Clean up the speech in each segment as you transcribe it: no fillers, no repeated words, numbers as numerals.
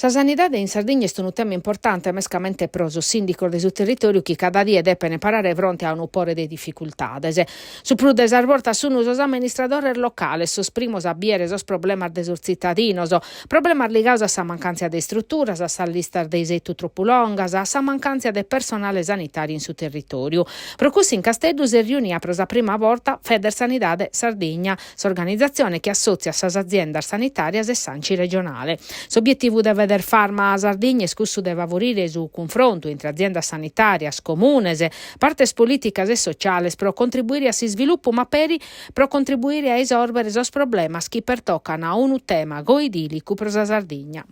Sa sanidade in Sardigna est unu tema importante mescamente pro sos sìndicos de su territòriu chi cada die depent parare fronte a unu pore de dificultades. Su prus de sas bortas sunt sos amministradores locales sos primos a bìere sos problemas de sos tzitadinos, problemas ligados a sa mancàntzia de istruturas, a sas listas de isetu tropu longas, a sa mancàntzia de personale sanitàriu in su territòriu. Pro cussu in Casteddu s'est riunia pro sa prima borta Federsanidade Sardigna, s'organizatzione chi assòtziat sas aziendas sanitàrias e s'Anci regionale. S'obietivu de Federfarma Sardigna est cussu de favorire su cunfrontu intre aziendas sanitàrias, comunes, partes polìticas e sociales pro contribuire a s'isvilupu ma peri pro contribuire a isòrbere sos problemas chi pertocan a unu tema goi dìlicu pro sa Sardigna.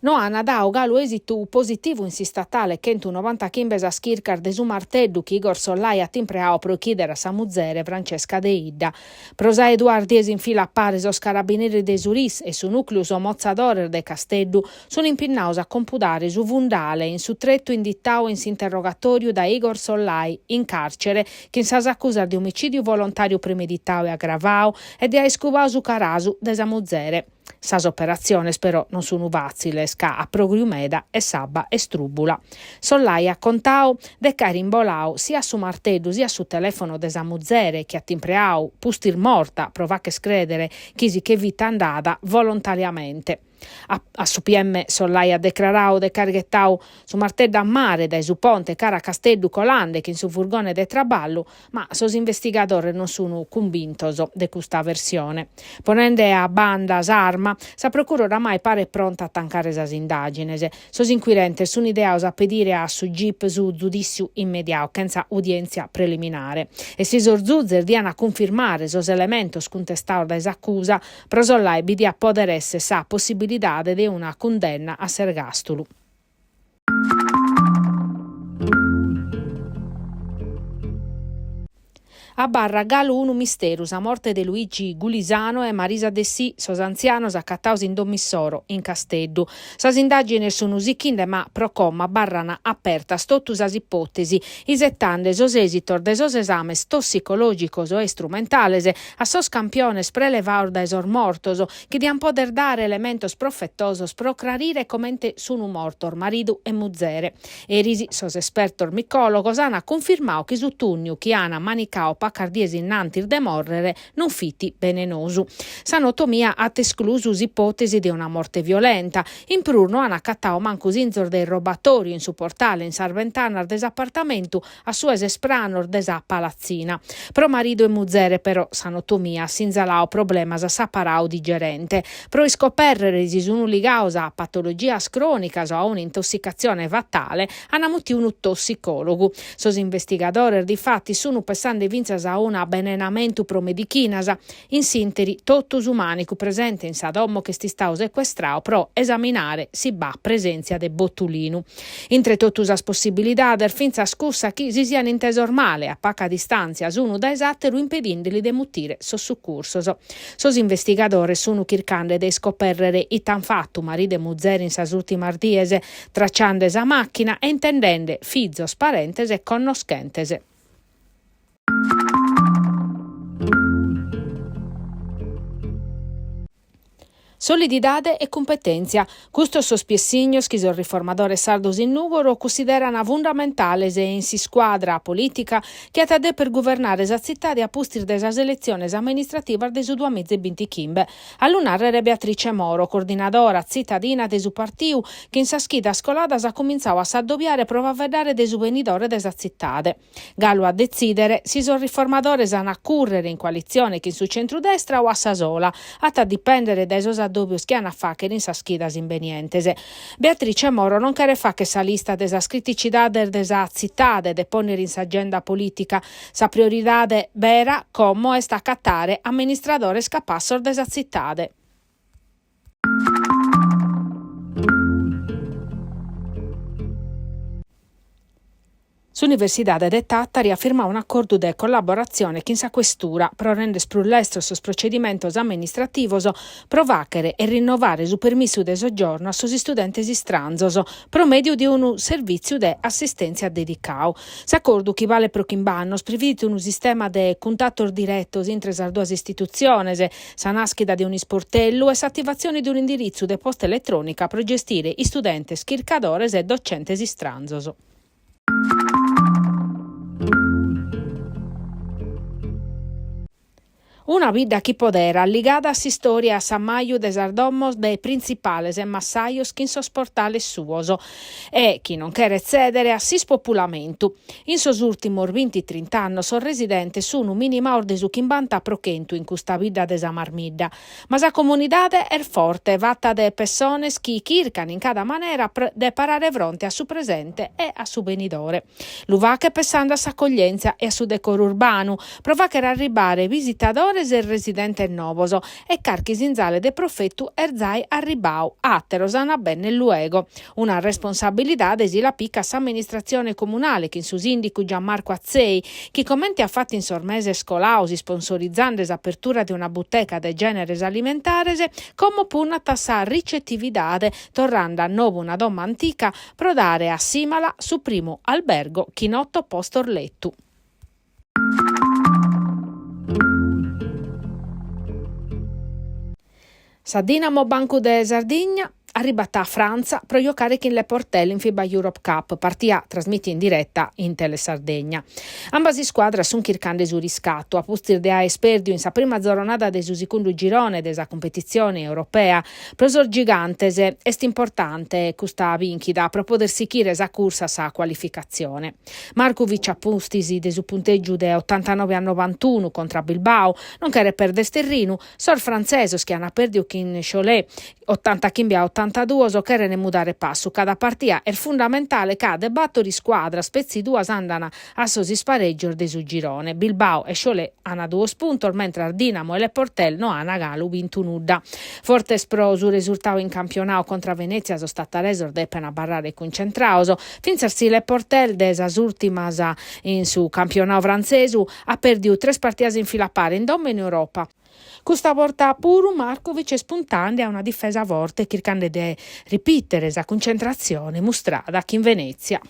No an dadu galu èsitu positivu in s'istatale chentunovantaghimbe sas chircas de su marteddu chi Igor Sollai at impreadu pro ochìdere a sa muzere Francesca Deidda. Pro sa 'e duas dies in fila a pare sos carabineris de su RIS e su nùcleu somotzadores de Casteddu Sun impinnados a compudare su fundale in su tretu inditadu in s'interrogatòriu dae Igor Sollai, in càrcere, chin sas acusas de omicìdiu volontàriu premeditadu e agravadu e de aer cubadu su carasu de sa muzere. Sas operatziones però non sun fàtziles ca at prògriu meda e s'abba est trùbula. Sollai at contadu de ch'aer imboladu siat su marteddu siat su telèfono de sa muzere chi at impreadu pustis morta pro fagher crèdere chi si che fit andada volontariamente. A su PM Sollai at decraradu de ch'aer ghetadu su marteddu a mare dae su ponte cara a Casteddu colande chin su furgone de traballu, ma sos investigadores non sun cumbintos de custa versione. Ponende a banda s'arma, sa procura oramai paret pronta a tancare sas indàgines. Sos inquirentes sun ideados a pedire a su Gip su zudìssiu immediadu, chentza udièntzia preliminare. E si sos zuzes diant cunfirmare sos elementos cuntestados dae s'acusa, Pro Sollai bi diat pòdere èssere sa possibilidade de una cundenna a s'ergàstulu. Abarrat galu unu misteru sa morte de Luigi Gulisano e Marisa Dessì, sos antzianos acatados in domo issoro, in Casteddu. Sas indàgines sunt sighende ma pro como abarran apertas totu sas ipòtesi, isetande sos èsitos de sos esames tossicològicos e istrumentales a sos campiones prelevados dae sos mortos, chi diant poder dare elementos profetosos pro crarire comente sunu mortos maridu e muzere. Eris sos espertos micòlogos ant cunfirmadu chi su tùnniu chi ant manicadu pacas dies innantis de mòrrere non fit benenosu. Sa notomia at esclusu s'ipòtesi de una morte violenta. In prus no ant acatadu mancu sinzos de irrobatòriu in su portale e in sas ventanas de s'apartamentu a su 'e ses pranos de sa palatzina. Pro maridu e muzere però sa notomia at sinzaladu problemas a s'aparadu digerente. Pro iscopèrrere si sunu ligados a patologias crònicas o a un'intossicatzione fatale ant mutiu unu tossicòlogu. Sos investigadores difatis sunu pessande fintzas a un'abenenamentu pro medichinas. In s'ìnteri totu su mànicu presente in sa domo ch'est istadu secuestradu pro esaminare si b'at presèntzia de botulinu. Intre totu sas possibilidades fintzas cussa chi si sian intesos male a paca distàntzia s'unu dae s'àteru impedindeli de mutire sos sucursos. Sos investigadores sunu chircande de iscopèrrere ite an fatu maridu e muzere in sas ùrtimas dies, traciande sa màchina e intendende fizos, parentes e connoschentes. Solididade e cumpetèntzia, custos sos piessignos chi sos riformadores sardos in Nùgoro cussideran fundamentales in s'iscuadra polìtica chi at a deper guvernare sa tzitade a pustis de sas eletziones amministrativas de su duamiza e bintichimbe. A lu nàrrere Beatrice Moro, coordinadora tzitadina de su partiu, chi in sas chidas coladas at cumintzadu a s'addobiare pro faeddare de su benidore de sa tzitade. Galu a detzìdere si sos riformadores an a cùrrere in coalitzione chin su centrudestra o a sa sola, at a dipèndere dae sos addòbios chi an a fàghere in sas chidas imbenientes. Beatrice Moro non cheret fàghere sa lista de sas criticidades de sa tzitade de pònnere in s'agenda polìtica. Sa prioridade bera como est acatare amministradores capassos de sa tzitade. S'Universidade de Tàtari at firmadu un'acordu de collaboratzione chin sa Questura pro render prus lestros sos procedimentos amministrativos pro fàghere e rinnovare su permissu de soggiorno a sos istudentes istranzos pro mèdiu de unu servìtziu de assistèntzia dedicadu. S'acordu, chi balet pro chimb'annos, previdit unu sistema de cuntatos diretos intre sas duas istitutziones, sa nàschida de un'isportellu e s'ativatzione de un'indiritzu de posta eletrònica pro gestire istudentes, chircadores e docentes istranzos. Una bidda chi poderat, ligada a s'istòria e a s'ammaju de sas domos de printzipales e massajos chin sos portales suos e chi non cheret tzèdere a s'ispopulamentu. In sos ùrtimos binti-trint'annos sos residentes sun minimados de su 50% in custa bidda de sa Marmidda. Ma sa comunidade est forte, fata de pessones chi chircan in cada manera de parare fronte a su presente e a su benidore. Lu faghet pessande a s'acoglièntzia e a su decoru urbanu, pro fàghere arribbare visitadores e residentes novos, e carchi sinzale de profetu est zai arribbau, àteros an a bènnere luego. Una responsabilidade si la picat s'amministratzione comunale chin su sìndicu Gianmarco Atzei, chi comente at fatu in sos meses colaos isponsorizande s'apertura de una buteca de gèneres alimentares, como punnat a sa ricetividade, torrande a nobu una domo antica pro dare a Sìmala su primu albergo chin oto postos letu. Sa Dinamo Bancu de Sardigna arribat a Frantza pro jocare chin Le Portel in FIBA Europe Cup, partia trasmìtia in direta in Telesardegna. Ambas iscuadras sunt chircande su riscatu, a pustis de aer pèrdiu in sa prima zoronada de su segundu girone de sa cumpetitzione europea, Pro sos gigantes est importante custa bìnchida pro poder sichire sa cursa a sa cualificatzione. Markovic a pustis de su puntègiu de otantanoe a nobantunu contra Bilbao non cheret perder terrinu, sos frantzesos chi ant pèrdiu chin Cholet otantachimbe a otantaduos cherent mudare passu, cada partia est fundamentale ca de bator iscuadras petzi duas andant a sos isparègios de su girone, Bilbao e Cholet an duos puntos, mentras Dinamo e Le Portel no an galu bintu nudda. Fortes pro su resurtadu in campionadu contra Venezia sos tataresos depen abarrare cuncentrados, fintzas si Le Portel de sas ùrtimas in su campionadu frantzesu at pèrdidu tres partidas in fila a pare in domo e in Europa. Custa borta puru Markovic est puntende a una difesa forte chirchende de ripìtere sa cuncentratzione mustrada chin Venezia.